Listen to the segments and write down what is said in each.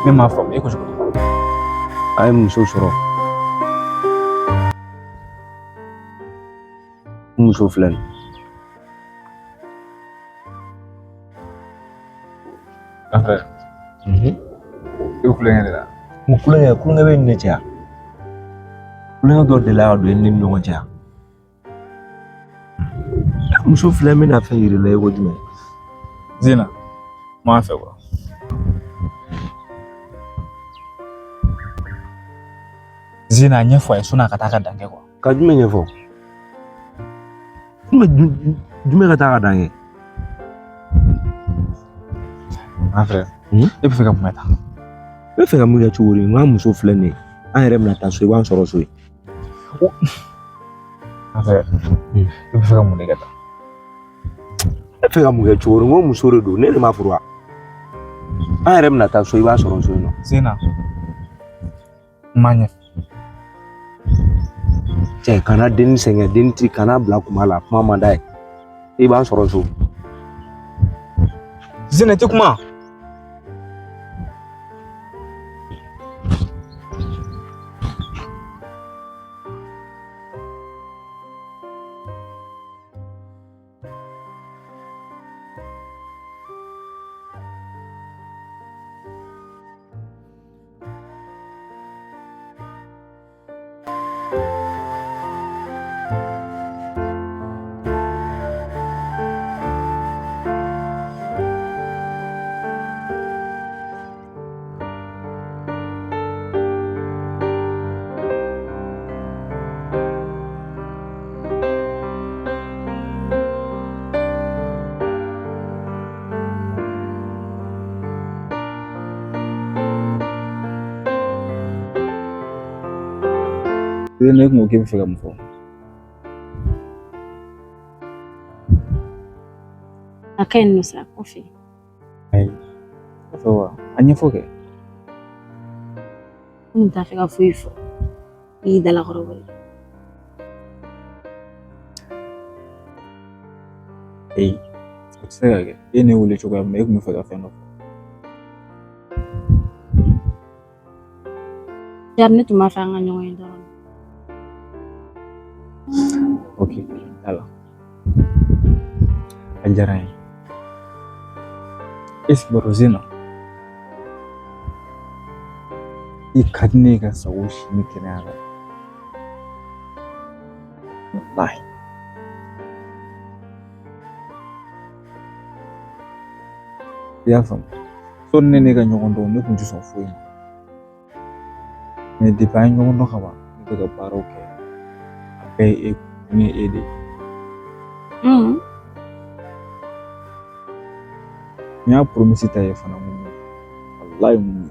Ne m'a faamu, e ko cogo di? A ye muso sɔrɔ. N muso filɛ nin. Grand frère, e bɛ kulonkɛ de la. Mun kulonkɛ? Kulonkɛ bɛ ne cɛ yan. Kulonkɛ dɔ delila ka don e ni ne ni ɲɔgɔn cɛ yan. Muso filɛ, n bɛna fɛn yir'i la i ko jumɛn? Zena, n m'a fɛ quoi. Zena, a ɲɛfɔ a ye sɔnni a ka taa ka dan kɛ quoi. Ka jumɛn ɲɛfɔ? Jumɛn ka taa ka dan kɛ? Grand frère, e bɛ fɛ ka mun kɛ tan? N bɛ fɛ ka mun kɛ cogo di? N ka muso filɛ nin ye. An yɛrɛ bɛna taa so, i b'an sɔrɔ so yen. Grand frère, e bɛ fɛ ka mun de kɛ tan? Ne bɛ fɛ ka mun kɛ cogo di? N ko muso de don, ne de ma furu wa? An yɛrɛ bɛna taa so, i b'a sɔrɔ so yen nɔ. Zena, n m'a ɲɛfɔ. Cɛ, kana denni sɛgɛn, denni ti kana bila kuma la, kuma man d'a ye. I b'an sɔrɔ so. Zena, i tɛ kuma. Ne kun ko k'e bɛ fɛ ka mun fɔ? A ka ɲi nɔ sa, kɔfɛ. Ayi, kɔfɛ wa? A ɲɛfɔ kɛ. N kun t'a fɛ ka foyi fɔ. I y'i dalakɔrɔbɔ de. Ayi, o tɛ se ka kɛ. E ye ne wele cogoya min na, e kun bɛ fɛ ka fɛn dɔ fɔ. Jari, ne tun b'a fɛ an ka ɲɔgɔn ye dɔrɔn. Ok, t'a la. A diyara n ye. Est-ce que b'a dɔn Zena? I ka di ne ye ka sago si ni kɛnɛya la. Walahi. I y'a faamu? Sɔnni ne n'e ka ɲɔgɔn dɔn, ne kun tɛ sɔn foyi ma. Mais depuis an ye ɲɔgɔn dɔn ka ban, ne bɛ ka baaraw kɛ. A bɛɛ ye e kun ye e de ye. N y'a promesse ta ye fana mun ye. Walahi mun ye.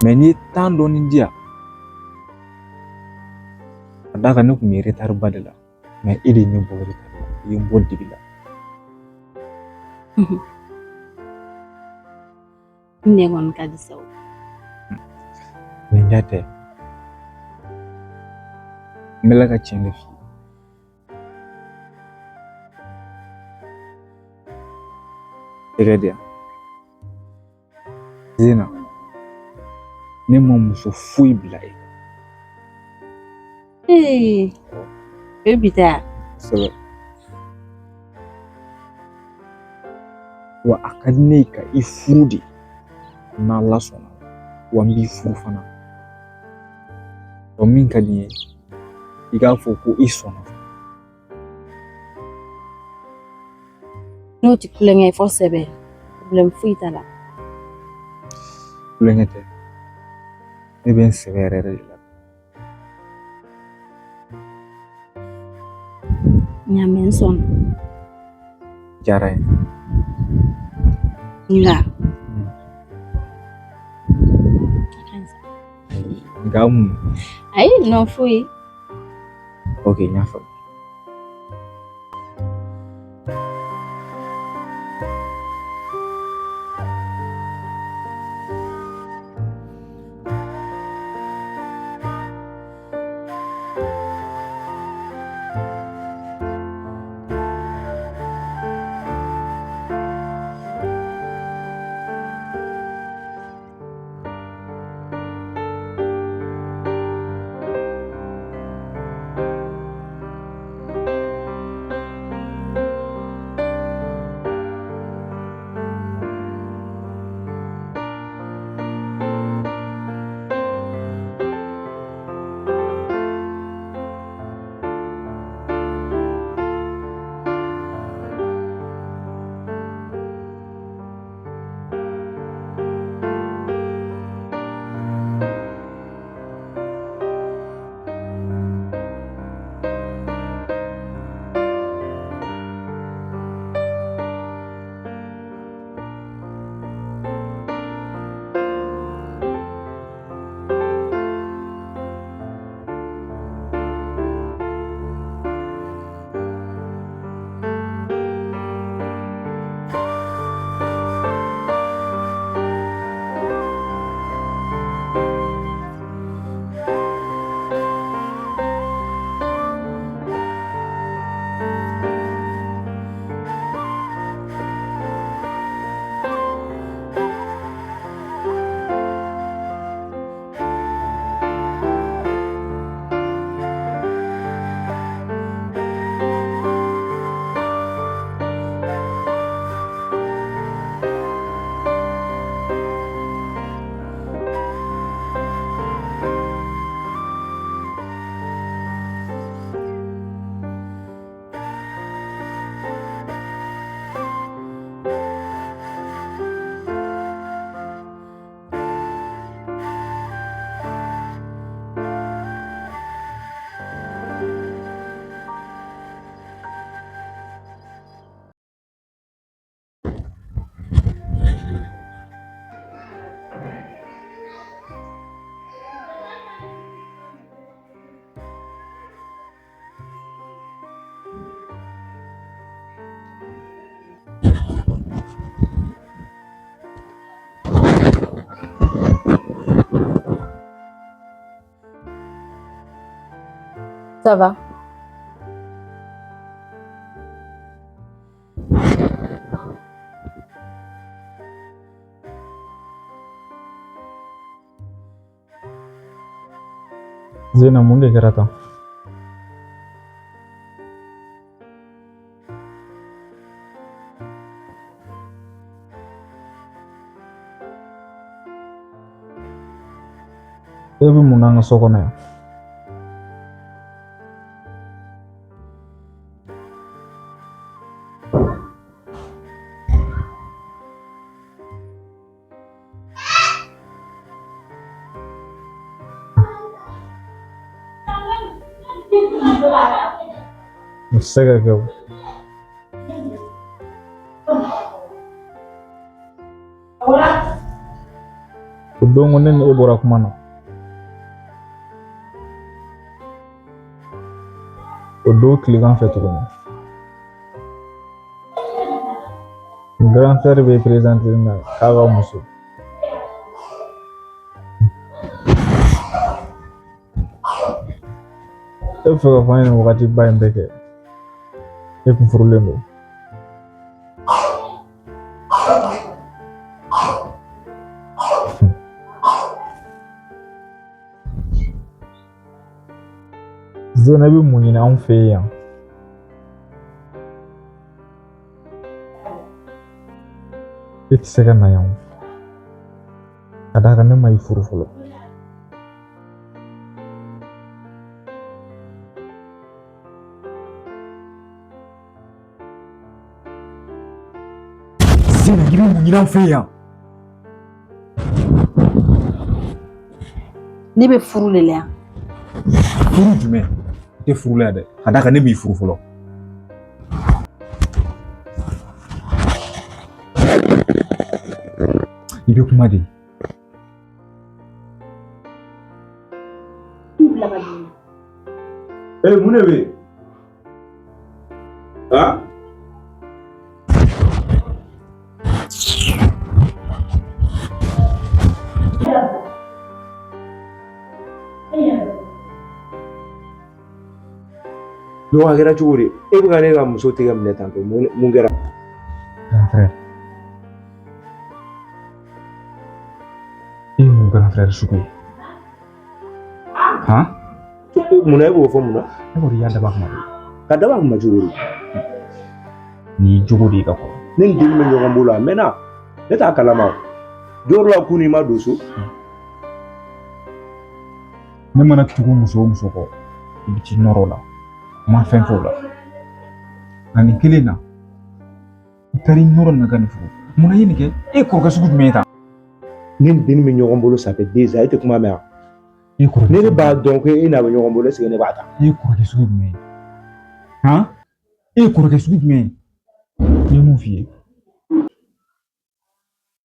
Mais n'i ye temps dɔɔni di yan, ka d'a kan ne kun bɛ retard ba de la. Mais e de ye ne bɔ retard la. I ye n bɔ dibi la. Ne kɔni ka di sa o. Nin ja tɛ. N bɛ la ka tiɲɛ de f'i ye. Tɛgɛ di yan. Zena, ne ma muso foyi bila e kan. Ee, o ye bi ta ye. Kosɛbɛ. Wa a ka di ne ye ka i furu de n'Ala sɔnna. Wa n b'i furu fana. Wa min ka di n ye, i k'a fɔ ko i sɔnna. N'o tɛ kulonkɛ ye fɔ sɛbɛ, problème foyi t'a la. Kulonkɛ tɛ. Ne bɛ n sɛbɛ yɛrɛ yɛrɛ de la. N y'a mɛn, n sɔnna. Diyara n ye. Nka. Nka mun? Ayi, non, foyi. Ok, n y'a faamu. Ça va. Zena, mun de kɛra tan? E bɛ mun na an ka so kɔnɔ yan? O tɛ se ka kɛ o. O don ko ne ni e bɔra kuma na. O don tilegan fɛ tuguni. N grand frère bɛ présenter ne na k'a ka muso. E bɛ fɛ k'a fɔ an ye nin wagati ba in bɛɛ kɛ. E kun furulen don. Zena, i bɛ mun ɲini anw fɛ yan? E tɛ se ka na yan. Ka d'a kan ne ma i furu fɔlɔ. Zena, i bɛ mun ɲini anw fɛ yan? Ne bɛ furu de la yan. Furu jumɛn? I tɛ furu la yan dɛ. Ka d'a kan ne m'i furu fɔlɔ. I bɛ kuma de. Bila ka don. Ee, mun de bɛ yen? Han? Donc a kɛra cogo di? E bɛ ka ne ka muso tɛgɛ minɛ tantɔ, mun kɛra? Grand frère. E ye mun grand frère sugu ye? Han? Munna e b'o fɔ mun na? Ne kɔni y'a dab'a kama de. Ka dab'a kama cogo di? Nin y'i jogo de ye ka kɔrɔ. Ne ni denni bɛ ɲɔgɔn bolo a mɛnna. Ne t'a kalama o. Jɔyɔrɔ la kun i ma don so. Ne mana tugu muso o muso kɔ, i bɛ t'i nɔrɔ o la. N ma fɛn fɔ o la. Nka nin kelen na, i taara i nɔrɔ nin na ka nin furu. Munna i ye nin kɛ? E ye kɔrɔkɛ sugu jumɛn ye tan? Ne ni denni bɛ ɲɔgɔn bolo ça fait 2 ans, e tɛ kuma mɛn wa? E ye kɔrɔkɛ Ne de b'a dɔn ko e n'a bɛ ɲɔgɔn bolo, est-ce que ne b'a ta? E ye kɔrɔkɛ sugu jumɛn ye? Han? E ye kɔrɔkɛ sugu jumɛn ye? N ye mun f'i ye?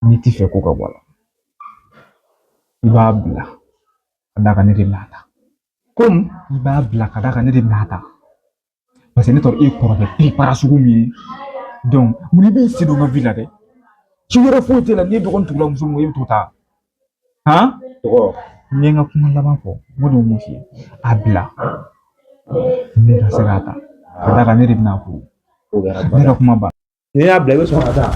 N'i t'i fɛ ko ka bɔ a la, i b'a bila ka d'a kan ne de bɛna a ta. Komi i b'a bila ka d'a kan ne de bɛna a ta. Parce que ne t'a dɔn e ye kɔrɔkɛ piripara sugu min ye. Donc mun i b'i sen don n ka vie la dɛ? Ci wɛrɛ foyi t'e la, n'i dɔgɔnin tugula muso min kɔ, e bɛ t'o ta. Han? Tɔgɔ. N ye n ka kuma laban fɔ, n ko de mun f'i ye? A bila. Ne ka se k'a ta. Ka d'a kan ne de bɛna a furu. O kɛra Ne ka kuma ban. N'i y'a bila i bɛ sɔn ka taa.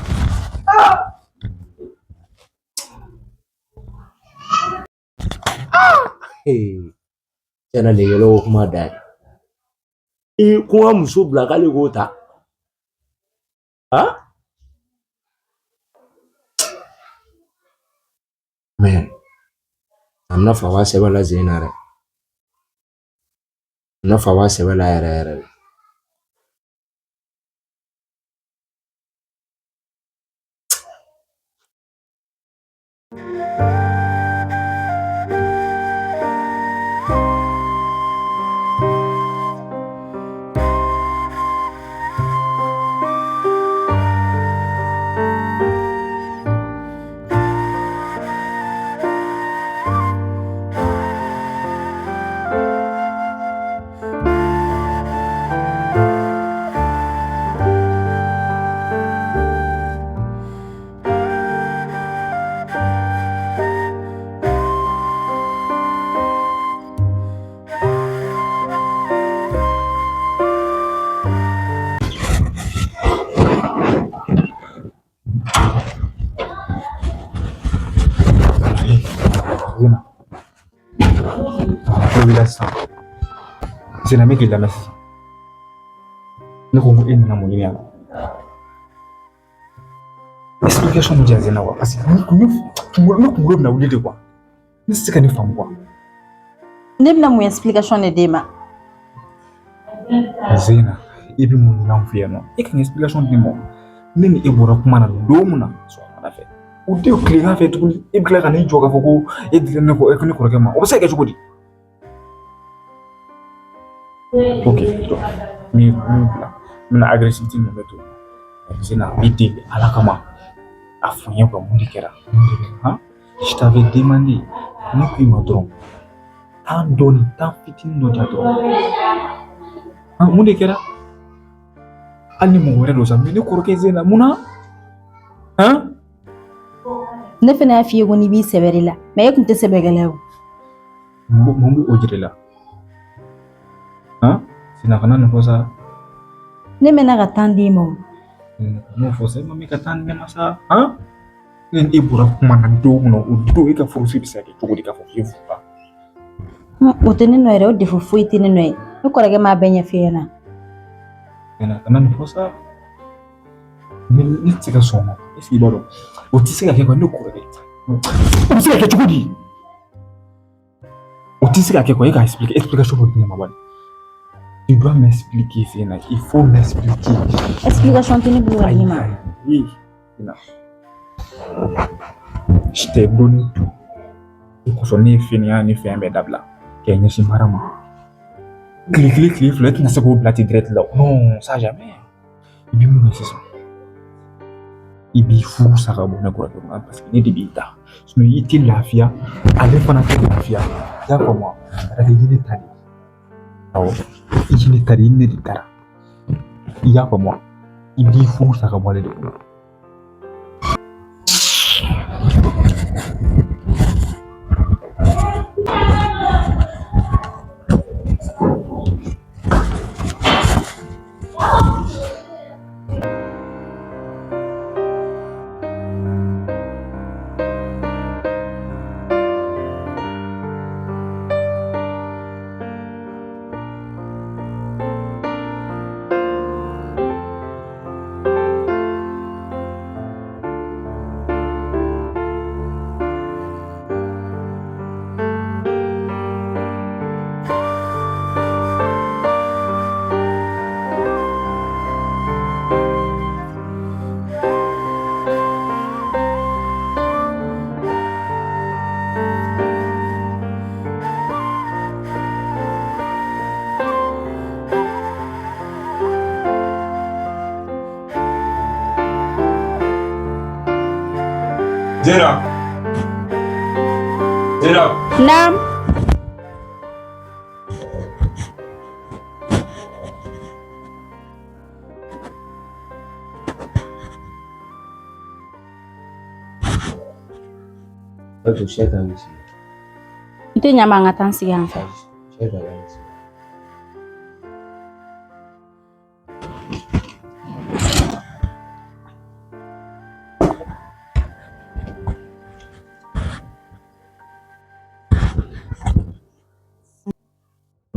Tiɲɛna nin yɛlɛ o kuma da ye. I ko n ka muso bila k'ale k'o ta. Han? Mais a bɛna fa b'a sɛbɛ la sen na dɛ. A bɛna fa b'a sɛbɛ la yɛrɛ yɛrɛ de. Zena, n bɛ k'i lamɛn sisan. Ne ko e nana mun ɲini yan nɔ? Explication min di yan Zena quoi, parce que ne kunkolo bɛna wuli de quoi. Ne tɛ se ka nin faamu quoi. Ne bɛna mun explication de d'e ma? Zena, i bɛ mun ɲini anw fɛ yan nɔ? E ka nin explication di ne ma. Ne ni e bɔra kuma na don min na sɔgɔmada fɛ, o den tilegan fɛ tuguni, e bɛ tila ka n'i jɔ k'a fɔ ko e dira ne kɔ, ne kɔrɔkɛ ma. O bɛ se ka kɛ cogo di? Ok, donc n bila n bɛna agressivité ninnu bɛɛ to yen. Zena, n b'i deli Ala kama, a fɔ n ye quoi, mun de kɛra? Mun de kɛra? Han? Je t'avais demandé, ne ko i ma dɔrɔn temps dɔɔni, temps fitinin dɔ di yan dɔrɔn. Han, mun de kɛra? Hali ni mɔgɔ wɛrɛ don sa, mais ne kɔrɔkɛ Zena, mun na? Han? Ne fana y'a f'i ye ko n'i b'i sɛbɛ de la, mais e tun tɛ sɛbɛkɛla ye o. Mun b'o jira i la? Han? Zena, kana nin fɔ sa. Ne mɛnna ka temps d'i ma o. N'o fɔ sa, e ma min ka temps di ne ma sa. Han? Ne ni e bɔra kuma na don min na, o don e ka furusiri bɛ se ka kɛ cogo di k'a fɔ k'e furula? O tɛ ne nɔ yɛrɛ, o défaut foyi tɛ ne nɔ ye. Ne kɔrɔkɛ m'a bɛɛ ɲɛf'i ɲɛna. Zena, kana nin fɔ sa. Ne tɛ se ka sɔn o ma. Est-ce que i b'a dɔn? O tɛ se ka kɛ quoi, ne kɔrɔkɛ. O bɛ se ka kɛ cogo di? O tɛ se ka kɛ quoi, e k'a expliquer, explication dɔ di ne ma bani. Tu dois m'expliquer, Zena. Il faut m'expliquer. Explication tɛ ne bolo ka d'i ma. Ayi, Zena. Je t'ai donné tout. O kosɔn ne ye fɛnɛya ni fɛn bɛɛ dabila k'i ɲɛsin baara ma. Tile kelen, tile fila, e tɛna se k'o bila ten direct la. Non, ça jamais. I bɛ mun kɛ sisan? I b'i furu sa ka bɔ ne kɔrɔkɛ kunna parce que ne de b'i ta. Sinon i tɛ lafiya, ale fana tɛ lafiya. I y'a faamu wa? Parce que i ye ne ta de. Awɔ, i ye ne ta de, i ni ne de taara. I y'a faamu wa? I b'i furu sa ka bɔ ale de kunna. Zena. Zena. Naam. To sɛ ka n sigi. I tɛ ɲa ma an ka taa n sigi yan fɛ. Sɛ ka n sigi.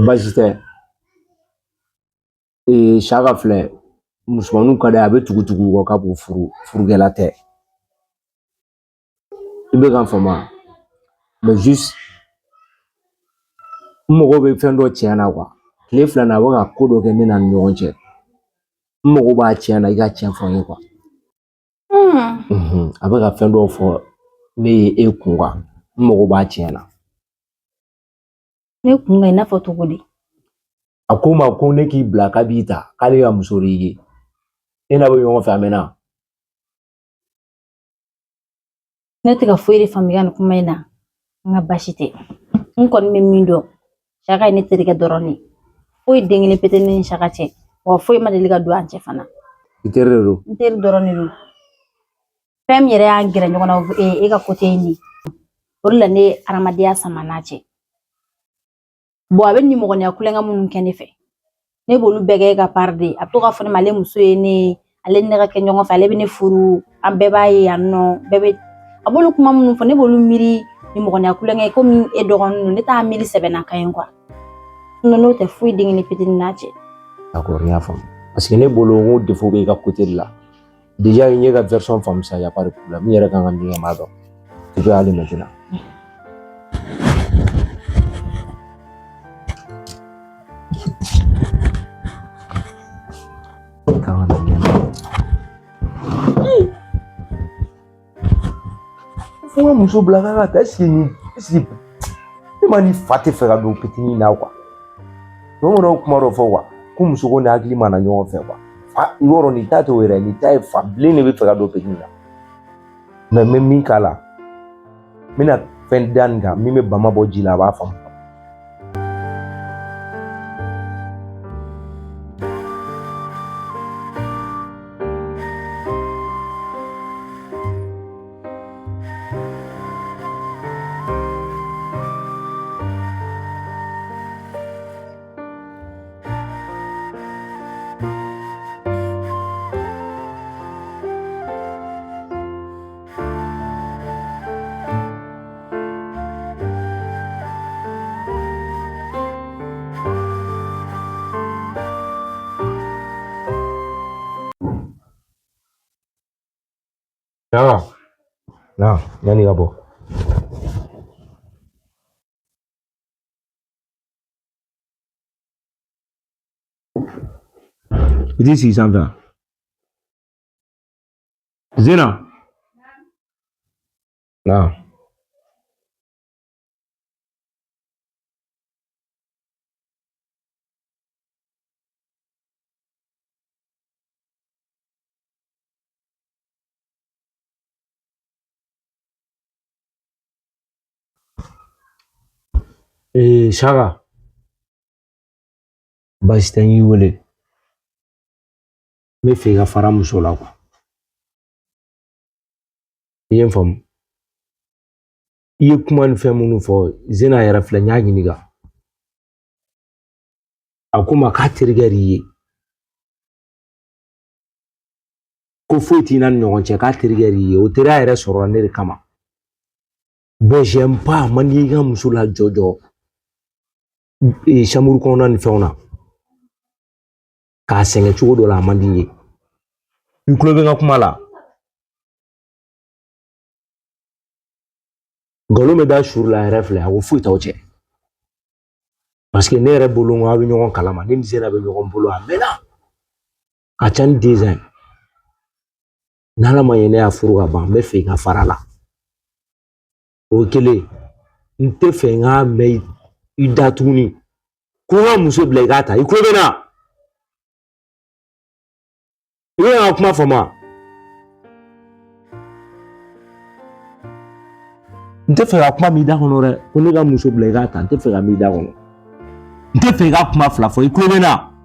Baasi tɛ. Ee Saka filɛ, musomaninw ka d'a ye, a bɛ tugu tugu u kɔ k'a b'u furu, furukɛla tɛ. I bɛ ka n faamu wa? Mais juste n mago bɛ fɛn dɔ tiɲɛ na quoi. Tile fila in na a bɛ ka ko dɔ kɛ ne n'a ni ɲɔgɔn cɛ. N mago b'a tiɲɛ na, i ka tiɲɛ fɔ n ye quoi. A bɛ ka fɛn dɔw fɔ ne ye e kun kan, n mago b'a tiɲɛ na. Ne kun kan i n'a fɔ cogo di? A ko n ma ko ne k'i bila k'a b'i ta, k'ale ka muso de y'i ye. E n'a bɛ ɲɔgɔn fɛ a mɛnna. Ne tɛ ka foyi de faamuya nin kuma in na. N ka baasi tɛ. N kɔni bɛ min dɔn, Saka ye ne terikɛ dɔrɔn de ye. Foyi den kelen pe tɛ ne ni Saka cɛ. Wa foyi ma deli ka don an cɛ fana. I teri de don? N teri dɔrɔn de don. Fɛn min yɛrɛ y'an gɛrɛ ɲɔgɔn na, e ka côté in de. O de la ne ye adamadenya sama n'a cɛ. Bon, a bɛ nimɔgɔniya kulonkɛ minnu kɛ ne fɛ, ne b'olu bɛɛ kɛ e ka part de ye. A bɛ to k'a fɔ ne ma ale muso ye ne ye, ale ni ne ka kɛ ɲɔgɔn fɛ, ale bɛ ne furu, an bɛɛ b'a ye yan nɔ, bɛɛ bɛ a b'olu kuma minnu fɔ, ne b'olu miiri nimɔgɔniya kulonkɛ komi e dɔgɔnin don, ne t'a miiri sɛbɛnna kan ye quoi. N'o tɛ foyi denkɛ ni petini n'a cɛ. D'accord, n y'a faamu. Parce que ne bolo n ko défaut bɛ i ka côté de la. Déjà n ye ka version faamu sisan, y a pas de problème. N yɛrɛ kan ka min kɛ n b'a dɔn. Tu peux aller maintenant. Kan ka na ɲɛ. Fo n ka muso bila k'a ka taa, est-ce que nin, est-ce que ne ma ni fa tɛ fɛ ka don petini na quoi. Bamananw kuma dɔ fɔ quoi, ko muso ko ni hakili ma na ɲɔgɔn fɛ quoi. Fa yɔrɔ nin ta t'o yɛrɛ, nin ta ye fa bilen de bɛ fɛ ka don petini na. Mais n bɛ min k'a la, n bɛna fɛn da nin kan min bɛ bama bɔ ji la, a b'a faamu. Na, na, yanni ka bɔ. I t'i sigi sanfɛ wa? Zena. Na. Ee Saka, baasi tɛ, n y'i wele. N bɛ fɛ i ka fara muso la quoi. I ye n faamu? I ye kuma ni fɛn minnu fɔ, Zena yɛrɛ filɛ, n y'a ɲininka. A ko n ma k'a terikɛ de y'i ye. Ko foyi t'i n'a ni ɲɔgɔn cɛ, k'a terikɛ de y'i ye. O teriya yɛrɛ sɔrɔla ne de kama. Bon, j'aime pas, a man di i ka muso lajɔ jɔ chambre kɔnɔna ni fɛnw na. K'a sɛgɛn cogo dɔ la, a man di n ye. I tulo bɛ n ka kuma la. Nkalon bɛ da suru la yɛrɛ filɛ, a ko foyi t'aw cɛ. Parce que ne yɛrɛ bolo, n ko aw bɛ ɲɔgɔn kalama, ne ni Zena bɛ ɲɔgɔn bolo a mɛnna. A ca ni 2 ans ye. N'Ala ma ɲɛ ne y'a furu ka ban, n bɛ fɛ i ka fara a la. O ye kelen ye. N tɛ fɛ n k'a mɛn i da tuguni. Ko n ka muso bila i k'a ta, i tulo bɛ n na? I bɛ ka kuma faamu wa? N tɛ fɛ ka kuma m'i da kɔnɔ dɛ, ko ne ka muso bila i k'a ta, n tɛ fɛ ka m'i da kɔnɔ. N tɛ fɛ i ka kuma fila fɔ, i tulo bɛ n na?